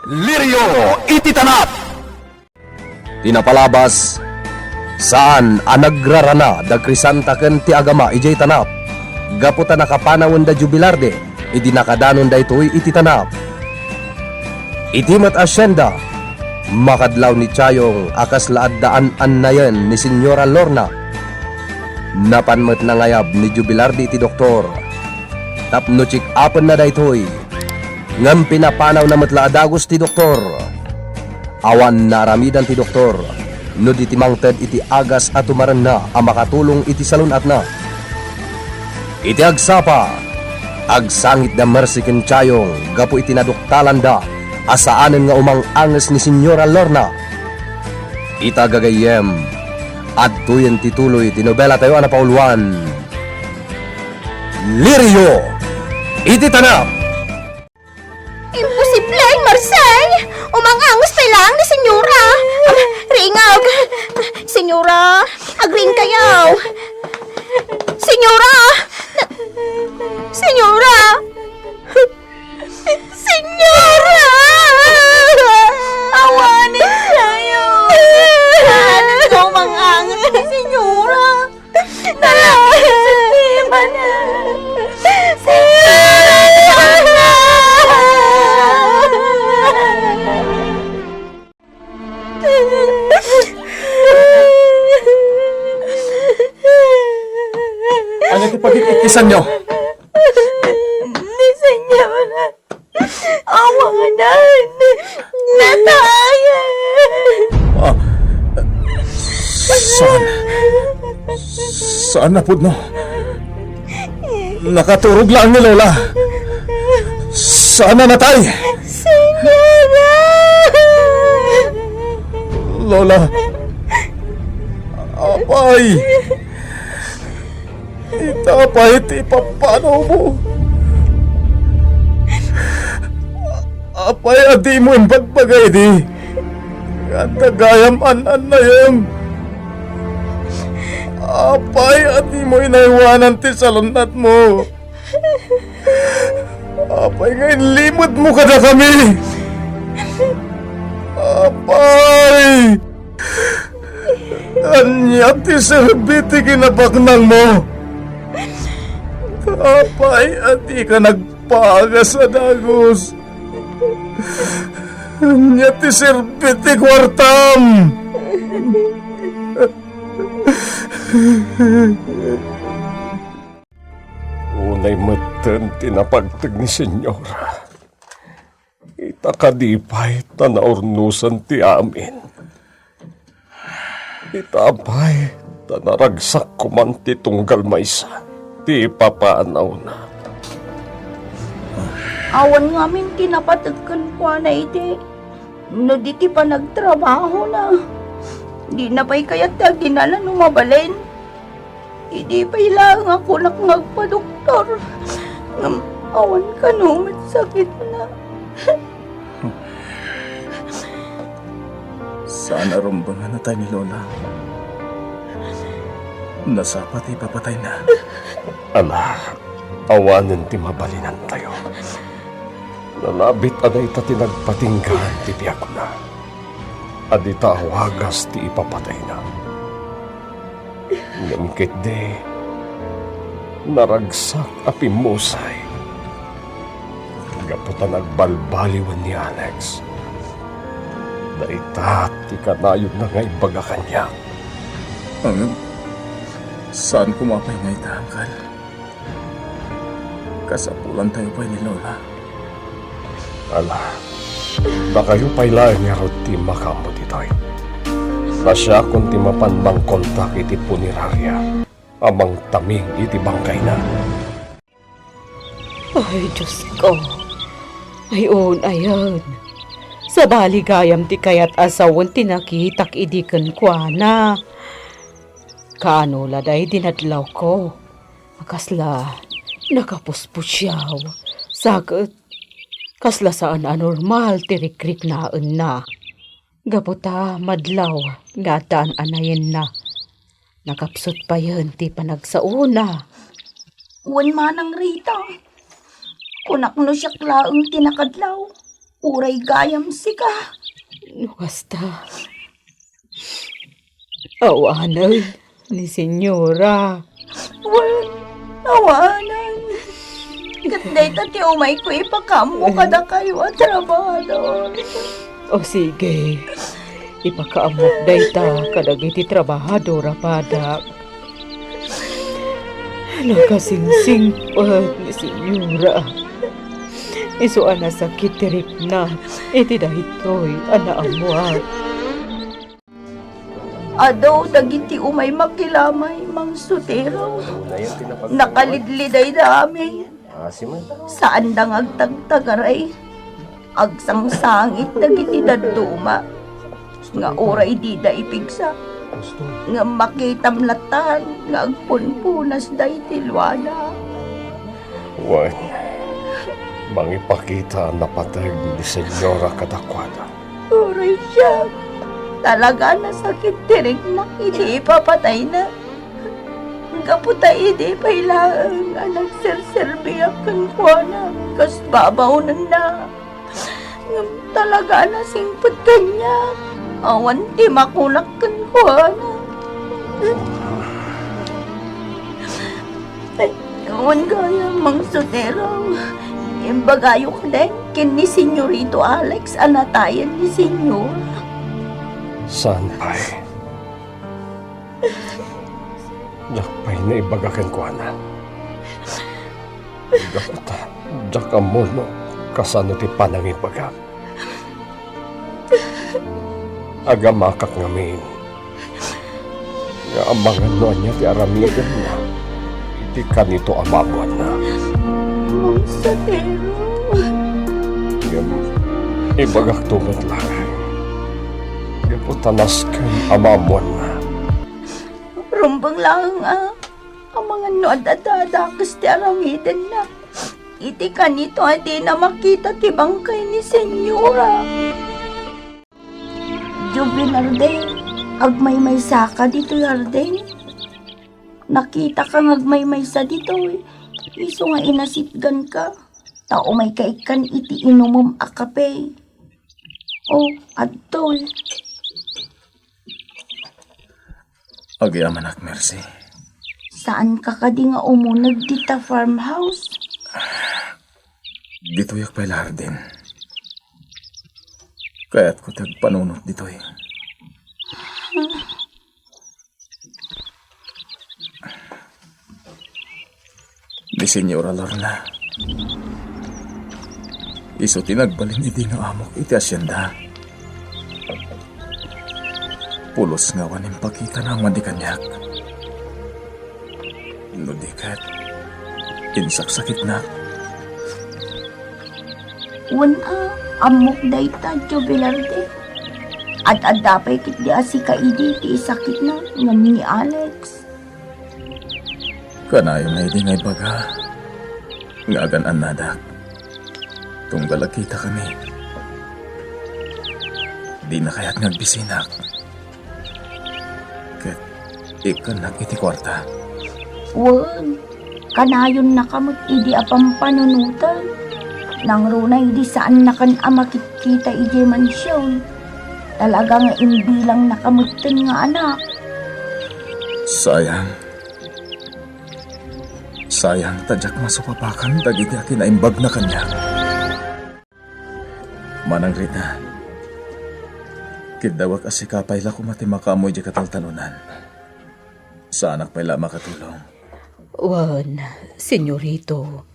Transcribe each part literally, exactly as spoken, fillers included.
Lirio iti tanap. Ti napalabas, saan a nagrarana da Crisanta ken ti agama idiay tanap, gapu ta nakapanawenda jubilarde idi nakadanon daytoy iti tanap. Iti met a sienda, makadlaw ni Chayong a kasla adda an-annayen ni Señora Lorna. Napan met nangayab ni Jubilardi iti doktor tapno check-upenna daytoy. Ngem pinapanawna met la a dagus ti doktor. Awan naaramidan ti doktor no di ti mangted iti agas a tumarenna a makatulong iti salun-atna. Iti agsapa, agsangit da Mercy ken Chayong gapu iti naduktalanda a saanen nga umang-anges ni Señora Lorna. Ita gagayyem, adtoyen ti tuloy ti nobelatayo a napauluan, Lirio iti Tanap. Imposible, Marcel! Umang-anges pay laeng ni Señora! Am, ringag! Señora, agriingkayo! Señora! Na, Señora! Señora! Awanen tayo! Saan nga umang-anges ni Señora? Nalapit sa tima na. Señora! Ania ti pagkikkisanyo? Ni Señora, awanen. Natayen. Ah, saan? Saan a pudno? Nakaturog laeng ni Lola. Saan a natay? Señora! Lola. Apay. Ita pay ti ipapanawmo. Apay a dimo imbagbaga idi nga adda gayam an-annayem? Apay a dimo inaywanan ti salun-atmo? Apay nga inlimedmo kadakami? Apay! Ania ti serbi ti kinabaknangmo? Apay a dika nagpagas a dagus? Ania ti serbi ti kuartam? Unay metten ti napagteg ni Señora. Ita kadi pay ta naurnosen ti amin. Ita pay ta naragsak koman ti tunggal maysa ti ipapanawna. Awan ngamin ti napateg kenkuana idi no di ti panagtrabahona. Dina pay kayat ti agdinala no mabalin. Idi pay laeng a kunak nga agpadoktor, ngem awan kano met sakitna. Saan a rumbeng a natay ni Lola. Nasapa ti ipapatayna. Ala, awanen ti mabalinantayo. Nalabit a dayta ti nagpatinggaan ti biagna. A dita awagas ti ipapatayna. Ngem ketdi, naragsak a pimmusay gapu ta nagbalbaliwen ni Alex. Dayta ti kanayonna nga ibaga kaniak. Ngem, saan koma pay nga ita, Angkal? Kasapulantayo pay ni Lola. Ala, dakayo pay laeng ngarud ti makaammo ditoy. Nasiakon ti mapan mangkontak iti puneraria a mangtaming iti bangkayna. Ay, Diosko. Ay, un-ayen. Sabali gayam ti kayat a sawen ti nakitak idi kenkuana. Kaano la daydi nadlawko? Kasla nakapuspusiaw, sa ket kasla saan a normal ti rikriknaenna. Gapu ta madlaw nga adda an-anayenna, nakapsut payen ti panagsaona. Wen manang Rita, kunak no siak laeng ti nakadlaw. Uray gayam sika. No kasta, awanen ni Senyora. Wen, awanen. Ket dayta ti umayko ipakaammo kadakayo a trabahador. O sige, ipakaammok dayta kadagiti trabahador a padak. Nakasingsingpet ni Senyora. Isu a nasakit ti rikna iti daytoy a naammoak. Adu dagiti umay makilamay, Mang Sotero. Nakalidlidayda amin. Saanda nga agtagtagaray. Agsangsangit dagiti dadduma nga uray dida ipigsa. Ngem makitam latan nga agpunpunasda iti luada. Wen, mangipakita a napateg ni Senyora kadakuada. Uray siak, talaga a nasakit ti riknak idi ipapatayna. Gapu ta idi pay laeng a nagserserbiak kenkuana kas babaonenna. Ngem talaga a nasingpet kaniak. Awan ti makulak kenkuana. Ay, awan gayam, Mang Sotero. Imbagayo kadi ken ni Senyorito Alex a natayen ni Senyor. Saan pay? Diak pay naibaga kenkuana. Gapu ta diak ammo no kasano ti panangibagak. Agamakak ngamin nga amangan no ania ti aramidenna iti kanito a maammoanna. Mang Sotero. Ngem ibagakto met laeng. Gapu ta nasken a maammoanna. Rumbeng laeng a, amangan no ad-adda a dakes ti aramidenna iti kanito a dina makita ti bangkay ni Senyora. Jovelarde, agmaymaysaka ditoy hardin? Nakitaka nga agmaymaysa ditoy, isu nga inasitganka, ta umayka ikkan iti inumem a kape. O, adtoy. Agyamanak, Mercy. Saanka kadi nga umuneg dita farmhouse? Ditoyak pay la hardin. Kayatko ti agpanunot ditoy. Ni Senyora Lorna, isu ti nagbalin idi nga amok iti asienda. Pulos nga awan impakitana madi kaniak. No di ket, insaksakitnak. Wen a, ammok dayta, Jovelarde. Ad-adda pay ketdi a sika idi ti isakitna ngem ni Alex. Kanayon a idi nga ibaga nga agan-annadak. Tunggal agkitakami, dina kayat nga agbisinak. Ket ikkannak iti kuarta. Wen, kanayonnaka met idi a pampanunoten. Nangruna idi saannakan a makitkita idiay mansion. Talaga nga imbilangna ka metten nga anak. Sayang. Sayang ta diak masupapakan dagiti a kinaimbagna kaniak. Manang Rita, kiddawek a sika pay la koma ti makaammo idiay kataltalonan. Saanak pay la a makatulong. Wen, Senyorito,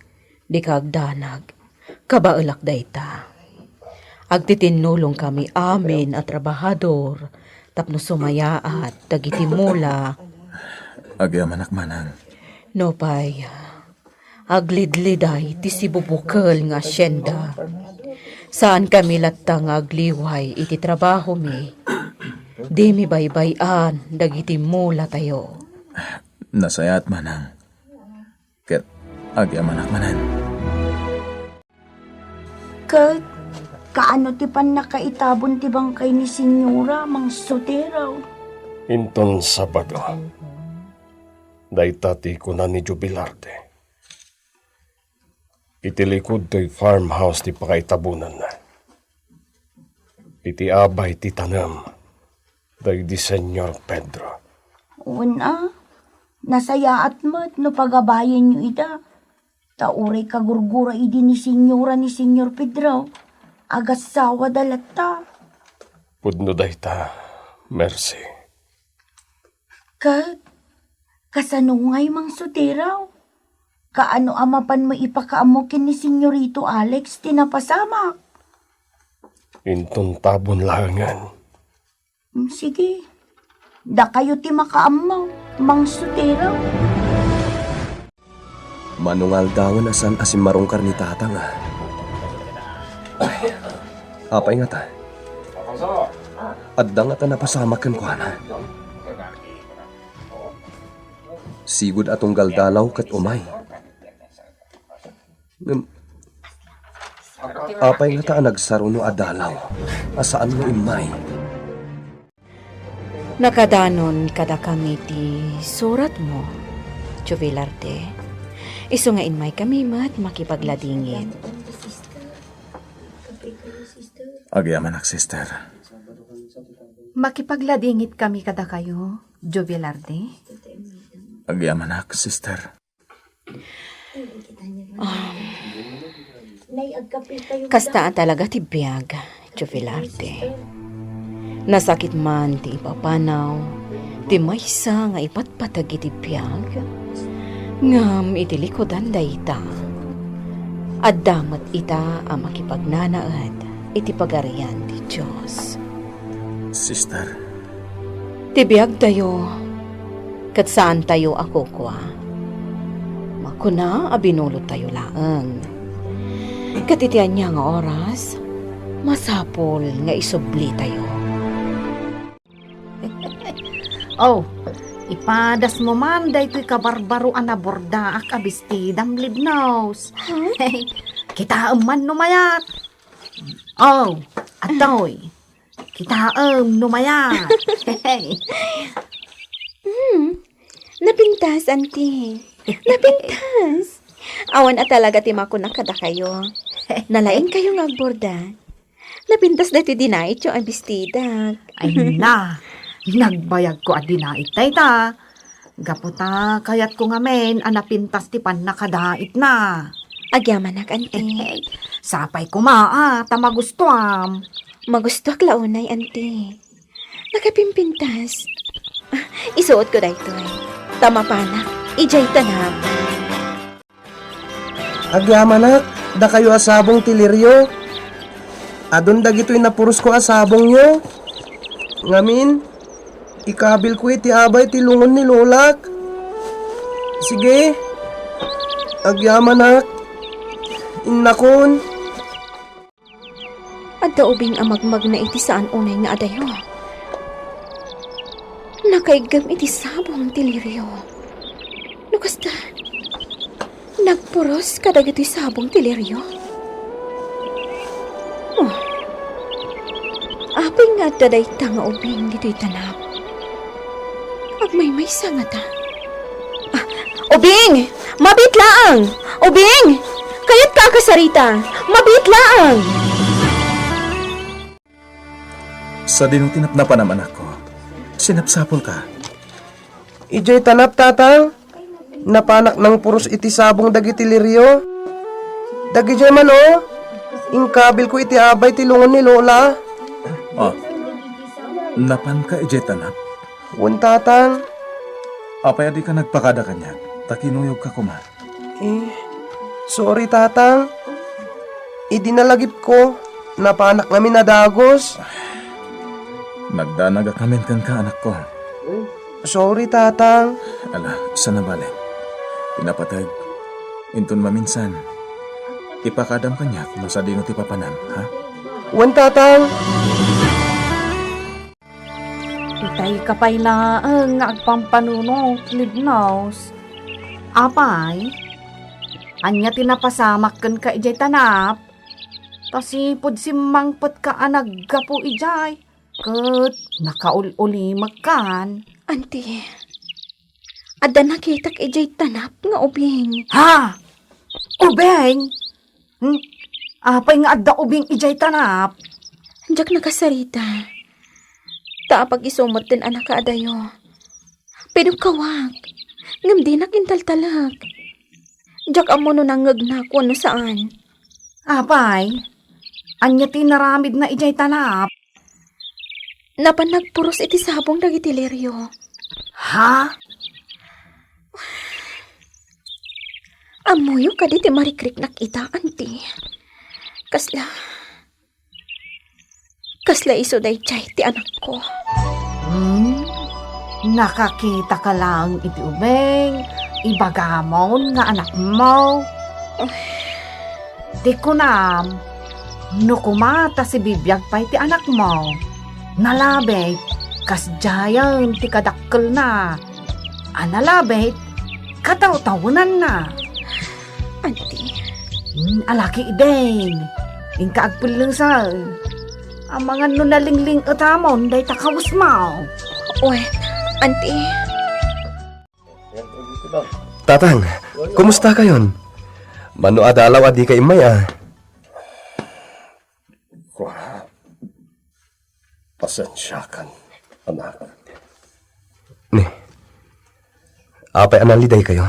dika agdanag. Kabaelak dayta. Agtitinnulongkami amin a trabahador tapno sumayaat dagiti mula. Agyamanak manang. Nupay, aglidliday ti sibubukel nga asienda. Saankami latta nga agliway iti trabahomi. Dimi baybay-an dagiti mulatayo. Nasayaat manang. Ket agyamanak manen. Ket kaano ti pannakaitabon ti bangkay ni Senyora, Mang Sotero? Inton Sabado, dayta ti kuna ni Jubilarde. Iti likud toy farmhouse ti pakaitabonanna. Iti abay ti tanem daydi Señor Pedro. Wen a, nasayaat met no pagabayenyo ida. Ta uray kagurgura idi ni Señora ni Señor Pedro, agasawa da latta. Pudno dayta, Mercy. Ket, kasano ngay, Mang Sotero? Kaano a mapan mo ipakaammo ken ni Señorito Alex ti napasamak? Inton tabon laengen. Mm, sige. Dakayo ti makaammo, Mang Sotero. Mano nga aldawen a saan a simmarungkar ni Tatang a. Apay ngata? Adda ngata napasamak kenkuana? Sigud a tunggal dalaw ket umay. Ngem, apay ngata a nagsaruno a dalaw a saanmo immay? Nakadanon kadakami ti suratmo, Tio Velarde. Isu nga immaykami met makipagladingit. Agyamanak, sister. Makipagladingitkami kadakayo, Tio Velarde. Agyamanak, sister. Ah. Kasta a talaga ti biag, Tio Velarde. Nasakit man ti ipapanaw ti maysa nga ipatpateg iti biag. Ngem iti likudan dayta, adda met ita a makipagnanaed iti Pagarian ti Dios. Sister. Ti biagtayo, ket saantayo a kukua. Makuna a binulottayo laeng. Ket iti ania nga oras, masapul nga isublitayo. Oh, ipadasmo man daytoy kabarbaro a nabordaak a bestidam, Libnos. Huh? Kitaem man no mayat. Oh, atoy. Kitaem no mayat. Hmm, napintas, anti. Napintas. Awan a talaga ti makuna kadakayo. Nalaingkayo nga agborda. Napintas daytoy dinaityo a bestidak. Ay na, nagbayagko a dinait dayta. Gapu ta kayatko ngamin a napintas ti pannakadaitna. Agyamanak, anti. Sapay koma a ta magustuam. Magustuak la unay, anti. Nakapimpintas. Ah, isuotko daytoy. Ta mapanak idiay tanab. Agyamanak, dakayo a sabong ti lirio. Adun dagitoy napurosko a sabongyo. Ngamin, ikabilko iti abay ti lungon ni lolak. Sige, agyamanak, innakon. Adda ubing a magmagna iti saan unay nga adayo. Nakaiggem iti sabong ti lirio. No kasta, nagpuros kadagiti sabong ti lirio. Oh, apay nga adda dayta nga ubing ditoy tanab? Agmaymaysa ngata. Ah, ubing! Mabiit laeng! Ubing! Kayatka a kasarita! Mabiit laeng! Sadino ti napnapanam, anakko? Sinapsapulka? Idiay tanab, Tatang. Napanak nangpuros iti sabong dagiti lirio. Dagidiay man, o. Inkabilko iti abay ti lungon ni Lola. Ah, napanka idiay tanab? Wen, Tatang. Apay a dika nagpakada kaniak, ta kinuyogka koma? Eh, sorry, Tatang. Idi nalagipko, napanak ngamin a dagus. Nagdanagak ngamin kenka, anakko. Sorry, Tatang. Ala, saan a bale. Pinapateg. Inton maminsan, ipakadam kaniak no sadino ti papanam, ha? Wen, Tatang. Itay ka pay laeng nga agpampanunot, Libnos. Apay, ania ti napasamak kenka idiay tanab? Ta sipud simmangpetka a naggapu idiay, ket nakaul-ulimekkan. Anti, adda nakitak idiay tanab nga ubing. Ha? Ubing? Hmm? Apay nga adda ubing idiay tanab? Diak nakasarita. Ta apag isu met ti annaka adayo. Pinukkawak, ngem dinak intaltalek. Diak ammo no nangngegnak wenno saan. Apay, ania ti inaramidna idiay tanap? Napan nagpuros iti sabong dagiti lirio. Ha? Ammoyo kadi ti marikriknak ita, anti? Kasla, kasla isu daydiay ti anakko. Hmm? Nakakitaka laeng iti ubing, ibagamon nga anakmo. Ti kunam, no kuma ta sibibiag pay ti anakmo, nalabit, kasdiayen ti kadakkelna. A nalabit, katawtawenanna. Anti. Hmm, alaki idin. Inka agpellengsa. Amangan no nalingling-etamon dayta kawesmo. Wen, anti. Tatang, kumusta kayon? Mano a dalaw a dika immay, a? Kua, pasensiakan, anak. Ni, apay a nalidaykayo?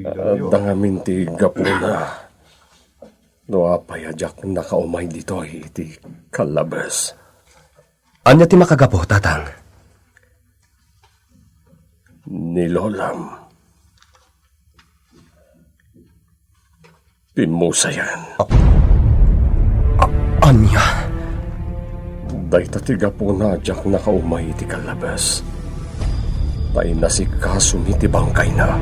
Adda ngamin ti gapuna. No apay a diak nakaumay ditoy iti kallabes. Ania ti makagapu, Tatang? Ni Lolam. Pimmusayan. A-, a-, ania? Dayta ti gapuna a diak nakaumay iti kallabes. Ta inasikasomi ti bangkayna.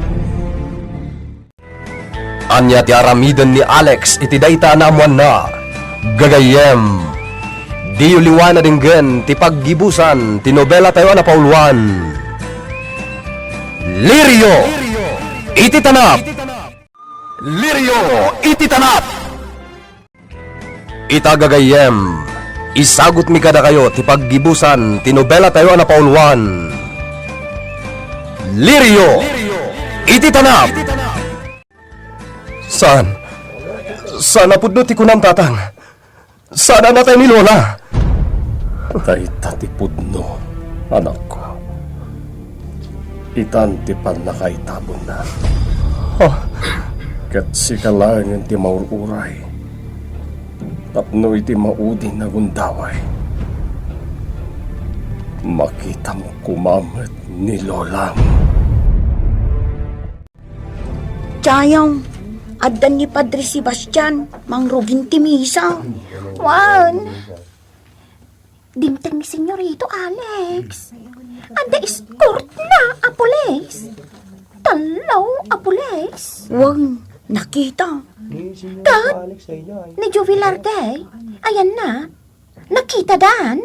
Ania ti aramiden ni Alex iti dayta a naammoanna? Gagayyem, diyo liwan a denggen ti paggibusan ti nobelatayo a napauluan, Lirio iti Tanap. Lirio iti Tanap. Ita gagayyem, isagutmi kadakayo ti paggibusan ti nobelatayo a napauluan, Lirio iti Tanap. Saan? Saan a pudno ti kunam, Tatang? Saan a natay ni Lola? Dayta ti pudno, anakko. Itan ti pannakaitabonna. Ah. Ket sika laengen ti maur-uray tapno iti maudin a gundaway, makitam koma met ni Lolam. Chayong, addan ni Padre Sebastian, mangrugin ti misa. Wan, dimteng ni Senyorito Alex. Adda escortna a pulis. Tallo a pulis. Wan, nakita. Kat, ni Jubilar Day, ayanna, nakita dan?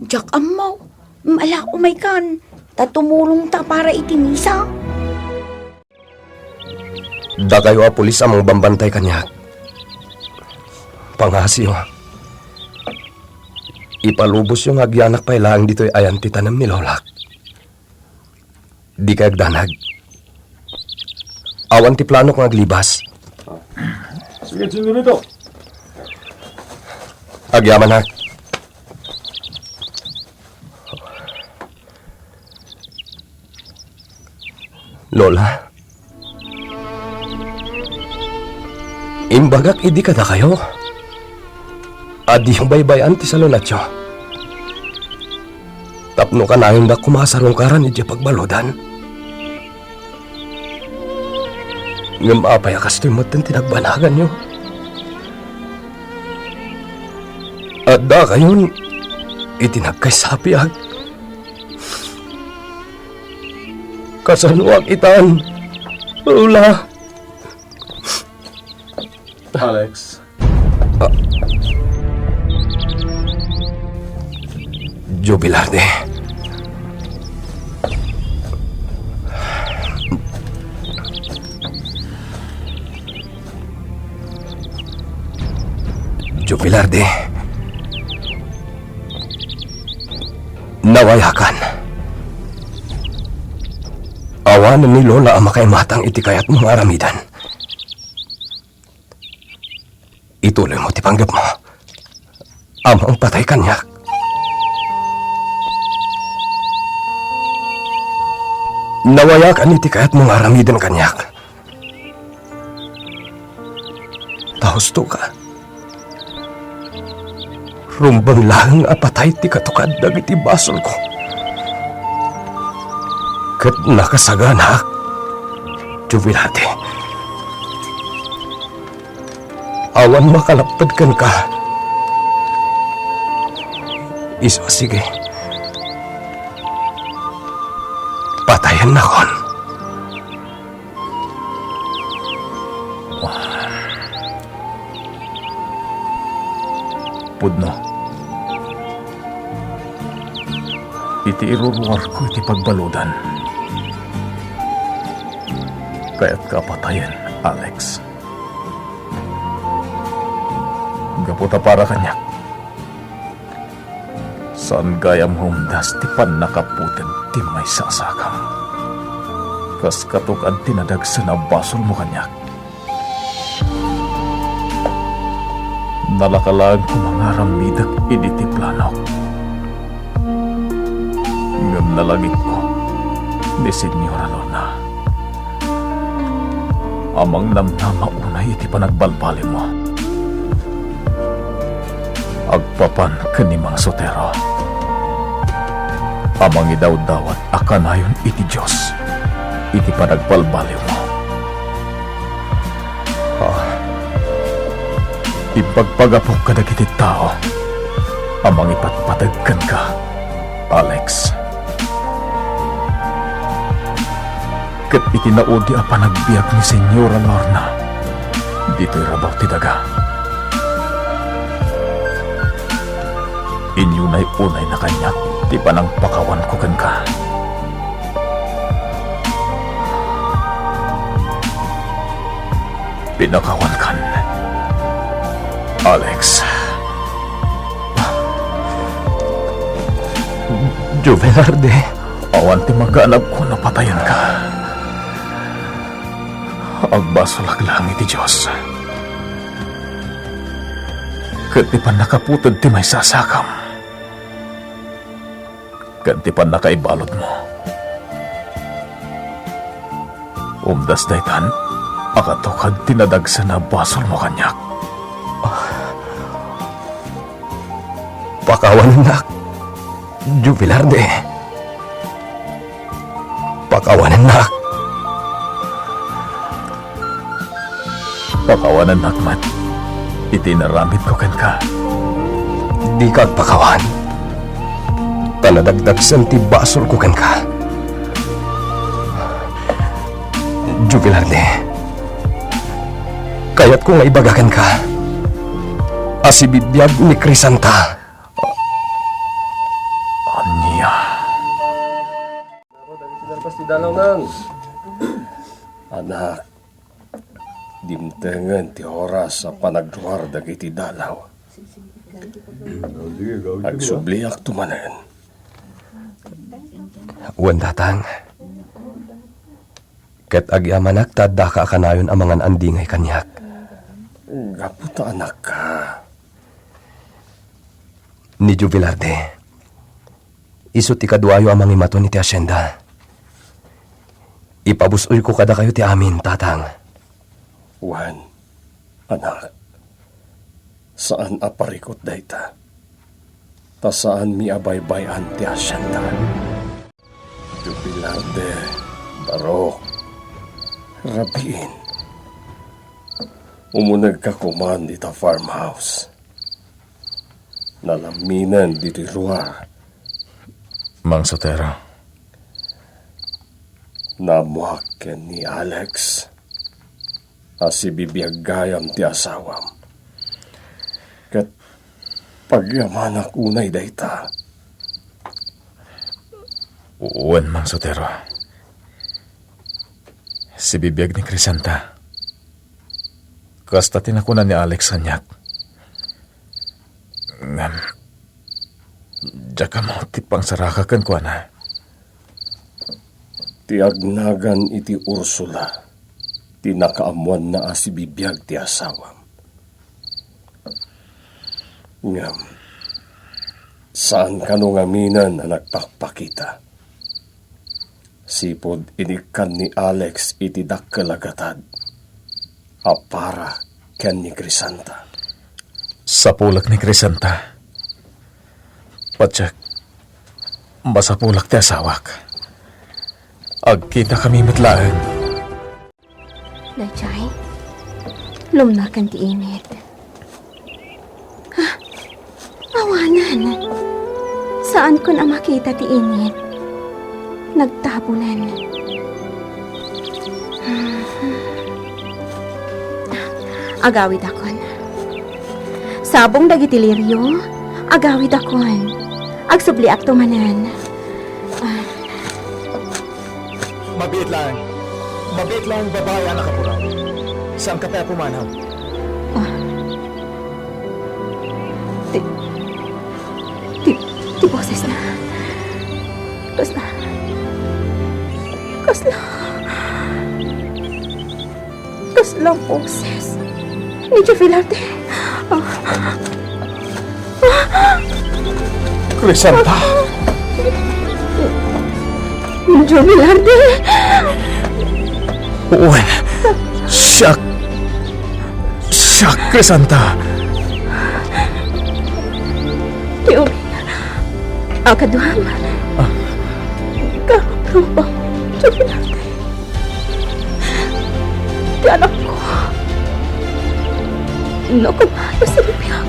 Diak ammo. Ala, umaykan. Ta tumulongta para iti misa. Dakayo a pulis a mangbambantay kaniak, pangngasiyo, ipalubosyo nga agyanak pay laeng ditoy ayan ti tanem ni Lolak. Dikay agdanag. Awan ti planok nga aglibas. Sige, Senyorito. Agyamanak. Lola, imbagak idi kadakayo a diyo baybay-an ti salunatyo tapno kanayondak koma a sarungkaran idiay pagbaludan. Ngem apay a kastoy metten ti nagbanaganyo? Addakayon iti nagkaysapiag. Kasanoak itan, Lola? Alex. Ah. Jubilarde. Jubilarde. Nawayakan. Awanen ni Lola a makaimatang iti kayatmo nga aramiden. Ituloymo ti panggepmo. Amang patay kaniak. Nawayakan iti kayatmo nga aramiden kaniak. Ta husto ka. Rumbeng laeng a patay ti katukad dagiti basolko. Ket nakasaganaak, Jubilate. Awan makalapped kenka. Isu a sige. Patayennakon. Pudno. Iti iruruarko iti pagbaludan, kayatka a patayen, Alex. Gapu ta para kaniak, saan gayam nga umdas ti pannakaputed ti maysa a sakam. Kas katukad ti nadagsen a basolmo kaniak. Nalaka laeng koma nga aramidek idi ti planok. Ngem nalagipko ni Señora Lorna. Amang namnama unay iti panagbalbaliwmo. Agpapan ken ni Mang Sotero. Amang idawdawat a kanayon iti Dios iti panagbalbaliwmo. Ah, impagpagapok kadagiti tao a mangipatpateg kenka, Alex. Ket iti naudi a panagbiag ni Señora Lorna, ditoy rabaw ti daga. Inyunay-unayna kaniak ti panangpakawanko kenka. Pinakawankan, Alex. Juvelarde. Awan ti maganabko no patayenka. Agbasolak laeng iti Dios. Ket ti pannakaputed ti maysa a sakam. Ken ti pannakaibaludmo. Umdas daytan a katukad ti nadagsen a basolmo kaniak. Pakawanennak, Jubilarde. Pakawanennak. Pakawanennak met iti inaramidko kenka. Dika agpakawan, ta nadagdagsen ti basolko kenka. Jubilarde, kayatko nga ibaga kenka a sibibiag ni Crisanta. Ania? Dagiti nalpas ti dalaw nan. Anak, dimtengen ti oras a panagruar dagiti dalaw. Agsubliakto manen. Wen, Tatang. Ket agyamanak ta addaka a kanayon a mangan-andingay kaniak. Gapu ta anakka. Ni Jubilarde, isu ti kaduayo a mangimaton iti hacienda. Ipabus-oyko kadakayo ti amin, Tatang. Wen, anak, saan a parikut dayta, ta saanmi a baybay-an ti hacienda. Jubilarde, barok, rabiin. Umunegka koman ita farmhouse. Nalamminen ditoy ruar. Mang Sotero. Naammoak ken ni Alex a sibibiag gayam ti asawam. Ket pagyamanak unay dayta. Wen, Mang Sotero. Sibibiag ni Crisanta. Kasta ti nakuna ni Alex kaniak. Ngem, diak ammo ti pangsaraka kenkuana. Ti agnagan iti Ursula ti nakaammoanna a sibibiag ti asawam. Ngem, Saan kano ngaminen a nagpakpakita. Sipud idi ikkan ni Alex iti dakkel a gatad a para ken ni Crisanta. Sapulek ni Crisanta. Patiek, masapulek ti asawak. Agkitakami met laeng. Daydiay, lumnoken ti init. Ah, awanen. Saankon a makita ti init. Nagtabulen. Agawidakon. Sabong dagiti lirio, agawidakon. Agsubliakto manen. Ah. Mabiit laeng. Mabiit laeng babai a nakapuraw. Saanka pay a pumanaw. Ah. Ti, ti, ti bosesna. Kasla. Kasla. Kasla boses ni Joe Velarde. Ah. Crisanta! Joe Velarde! Wen, siak, siak, Crisanta! Ti ubing a kaduam. Ah. Karuba, Joe Velarde. Ti anakko. No koma, no sinibiak.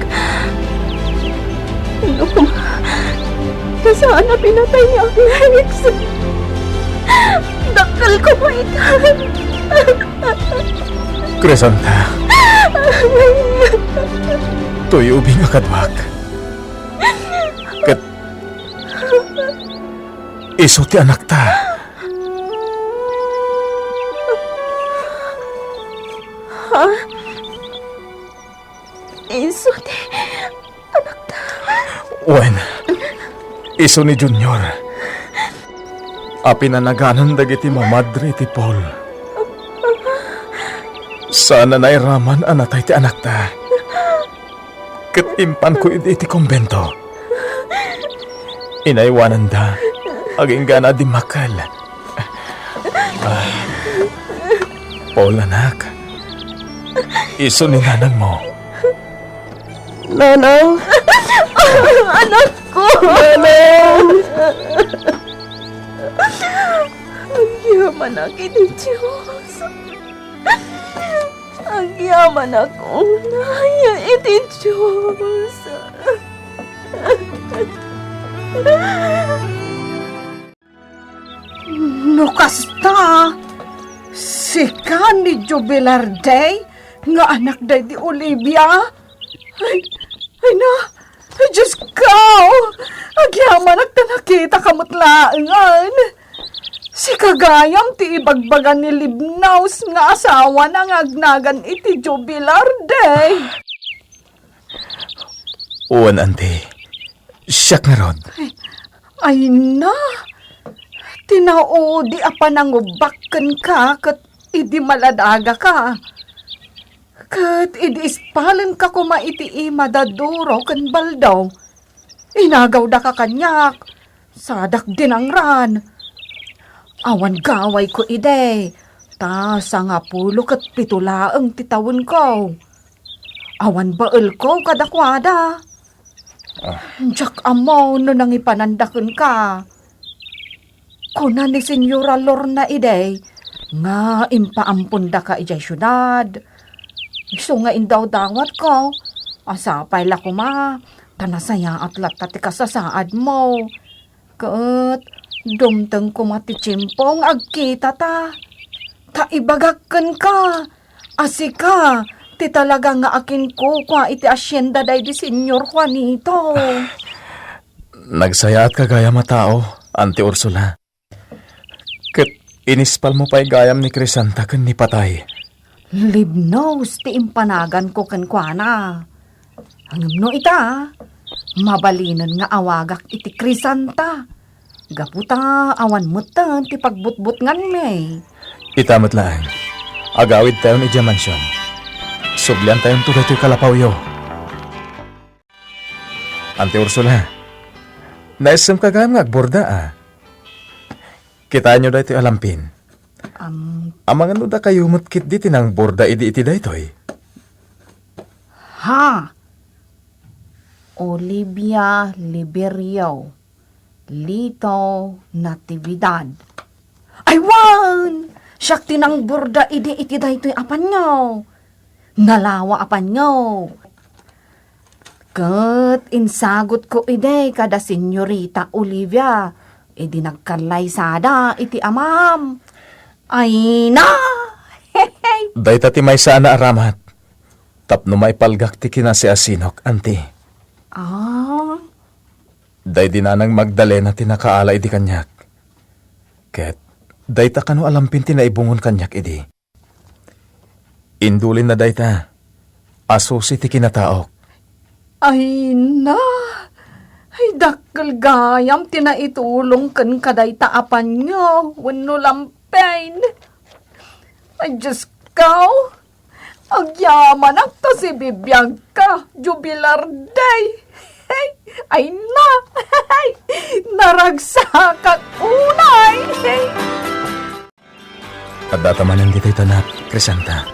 No koma, no saan a pinatay ni Alex. Dakkel koma ita. Crisanta. Toy ubing a kaduak. Ket isu ti anakta. Ha? Isu ti anakta? Wen, isu ni Junior a pinanaganan dagiti mamadre iti Paul. Saan a nairaman a natay ti anakta. Ket impanko idi iti kumbento. Inaywananda agingga a dimmakkel. Ah, Paul, anak. Isu ni nanangmo. Nanang! Anakko! Nanang! Agyamanak iti Dios. Agyamanak unay iti Dios. No kasta, sika ni Joe Velarde nga anak daydi Olivia? Ay, ay na, ay, Diosko! Agyamanak ta nakitaka met laengen. Sika gayam ti ibagbaga ni Libnaus nga asawana nga agnagan iti Joe Velarde. Wen, Auntie. Siak ngarud. Ay, ay na. Ti naudi a panangubbak kenka ket idi maladagaka. Ket idi ispalenka koma iti ima da Duro ken Baldo, inagawdaka kaniak, sadak dinangran. Awan gawayko idi, ta sangapulo ket pito laeng ti tawenko. Awan baelko kadakuada. Ah. Diak ammo no nangipananda kenka. Kuna ni Señora Lorna idi nga impaampondaka idiay siudad. Isu nga indawdawatko, a sapay la koma, ta nasayaat latta ti kasasaadmo. Ket dumteng koma ti tiempo nga agkitata. Ta ibagak kenka a sika ti talaga nga akinkukua iti asienda daydi Señor Juanito. Nagsayaatka gayam a tao, Auntie Ursula. Ket inispalmo pay gayam ni Crisanta ken ni Patay. Libnos ti impanaganko kenkuana. Ngem no ita, mabalinen nga awagak iti Crisanta. Gapu ta awan metten ti pagbutbutnganmi. Ita met laeng. Agawidtayon idiay mansion. Subliantayonto daytoy kalapawyo. Auntie Ursula, Naissemka gayam nga agborda, a. Kitaenyo daytoy a lampin. Am- Amangan no dakayo met ketdi ti nangborda idi iti daytoy? Ha? Olivia Liberio, Lito Natividad. Ay, wen! Siak ti nangborda idi iti daytoy a panyo. Nalawa a panyo. Ket insagutko idi kada Senyorita Olivia idi nagkallaysada iti amam. Ay na! Dayta ti maysa a naaramat tapno maipalgak ti kinasiasinok, anti. Ah? Daydi Nanang Magdalena ti nakaala idi kaniak. Ket dayta kano a lampin ti naibungon kaniak idi. Indulinna dayta a susi ti kinataok. Ay na! Ay, dakkel gayam ti naitulong ken kadayta a panyo wenno lampin. Ay, Diosko! Agyamanak ta sibibiagka, Jubilar Day! Ay na! Naragsakak unay! Addata manen ditoy tanap, Crisanta.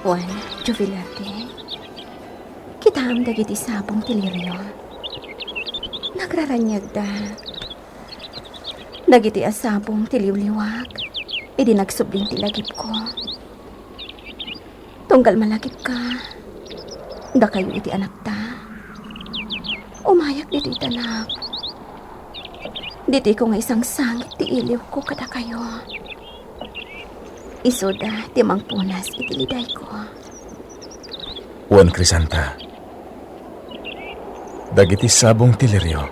Wen, Jovelarte, kitaem dagiti sabong ti lirio. Nagraraniagda. Dagiti a sabong ti liwliwak idi nagsubling ti lagipko. Tunggal malagipka, dakayo iti anakta. Umayak ditoy tanap. Ditiko nga isangsangit ti iliwko kadakayo. Isuda ti mangpunas iti lidayko. Wen, Crisanta, dagiti sabong ti lirio,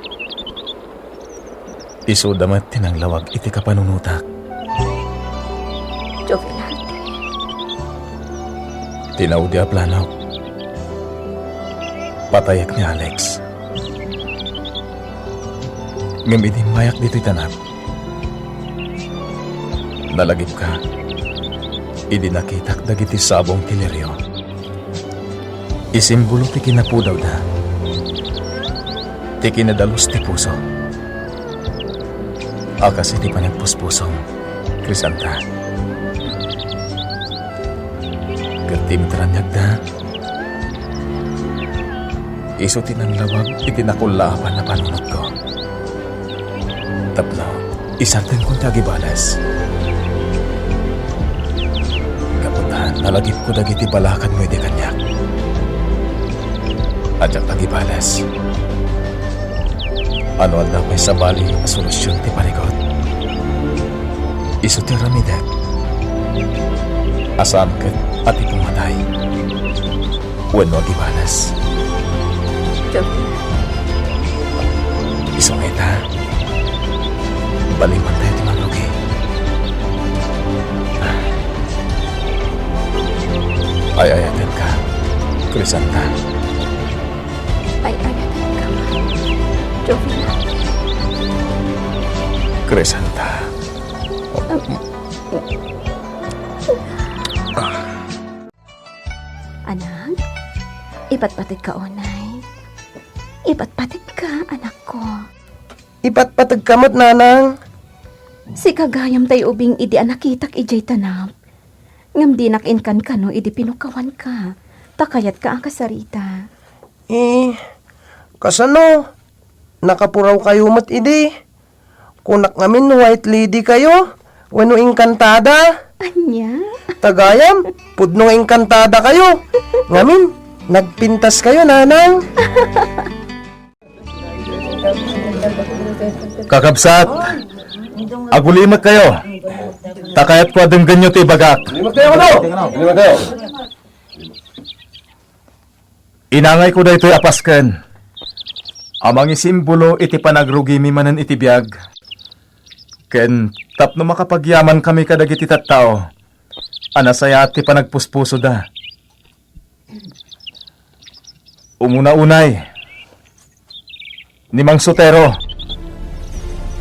isuda met ti nanglawag iti kapanunotak. Jovelarte. Ti naudi a planok, patayek ni Alex. Ngem idi immayak ditoy tanap, nalagipka idi nakitak dagiti sabong ti lirio. Isimbolo ti kinapudawda, ti kinadalus ti puso. A kas iti panagpuspusom, Crisanta. Ket ti imetraniagda, isu ti nanglawag iti nakullaapan a panunotko. Tapno isardengko ti agibales. Gapu ta nalagipko dagiti balakadmo idi kaniak. Diak agibales. No adda pay sabali a solusion ti parigot, isu ti aramidek. A saan ket a ti pumatay wenno agibales. Isu nga ita, baliwantayo ti mangrugi. Ay-ayatenka, Crisanta. Ay-ayatenka, Jovelarte. Crisanta. Anak, ipatpategka unay. Ipatpategka, anakko. Ipatpategka met, Nanang. Sika gayam tay ubing idi a nakitak idiay tanap. Ngem dinak inkankano idi pinukawanka, ta kayatka a kasarita. Eh, kasano? Nakapurawkayo met idi. Kunak ngamin no white lady kayo, wenno engkantada. Ania? Ta gayam, pudno nga engkantada kayo. Ngamin, nagpintas kayo, Nanang. Kakabsat, agulimek kayo. Ta kayatko a denggenyo ti ibagak. Inangayko daytoy a pasken a mangisimbolo iti panagrugimi manen iti biag, ken tapno makapagyamankami kadagiti tattao a nasayaat ti panagpuspusoda. Umuna unay, ni Mang Sotero,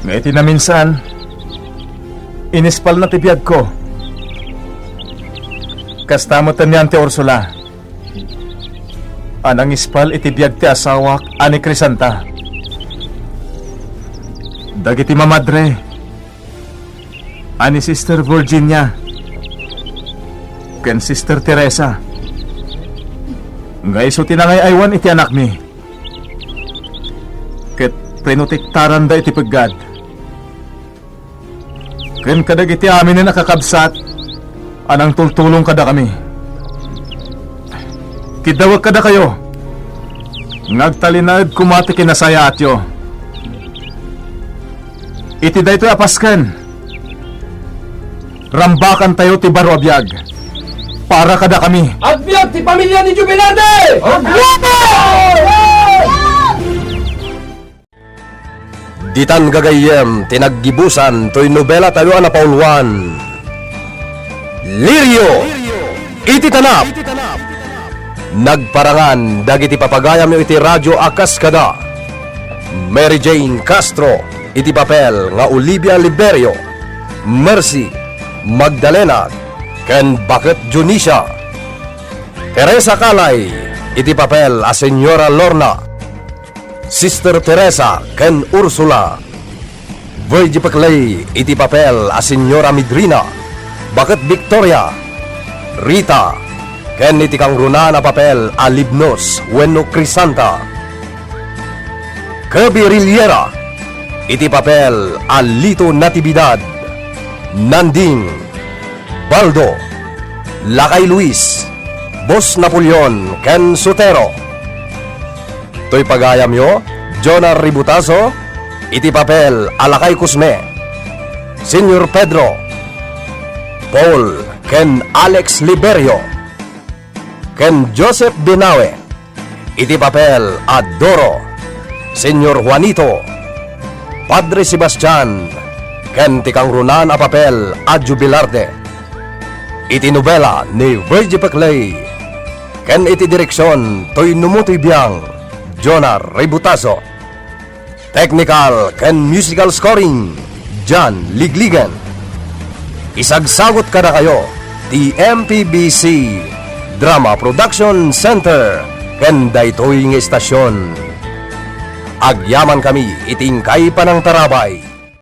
nga iti naminsan, inispalna ti biagko. Kasta met ni Auntie Ursula a nangispal iti biag ti asawak a ni Crisanta. Dagiti mamadre a ni Sister Virginia ken Sister Teresa nga isu ti nangay-aywan iti anakmi ket prinotektaranda iti peggad, ken kadagiti aminen a kakabsat a nangtultulong kadakami. Kiddawek kadakayo nga agtalinaed koma ti kinasayaatyo. Iti daytoy a Pasken, rambakantayo ti baro a biag para kadakami. Agbiag ti pamilya ni Jubilarte! Agbiag! Ditan gagayyem ti naggibusan toy nobela tayo a napauluan, Lirio iti Tanap. Nagparangan dagiti papagayamyo iti radio a kas kada Mary Jane Castro iti papel nga Olivia Liberio, Mercy, Magdalena, ken Baket Dionisia. Teresa Calay iti papel a Senyora Lorna. Sister Teresa ken Ursula. Virgie Peclay iti papel a Senyora Midrina, Baket Victoria, Rita, ken iti kangrunaan a papel a Libnos wenno Crisanta. Kirby Riliera iti papel a Lito Natividad, Nanding, Baldo, Lakay Luis, Boss Napoleon, ken Sotero. Toy pagayamyo, Jonah Ributazo iti papel a Lakay Cosme, Señor Pedro, Paul, ken Alex Liberio, ken Joseph Binawe iti papel a Doro, Señor Juanito, Padre Sebastian, ken ti kangrunaan a papel a Jubilarte. Iti nobela ni Virgie Peclay, ken iti direksion toy numutoy biang, Jonah Ributazo. Technical ken musical scoring, John Ligligan. Isagsagut kadakayo ti M P B C Drama Production Center ken daytoy nga istasion. Agyamankami iti inkay panangtarabay.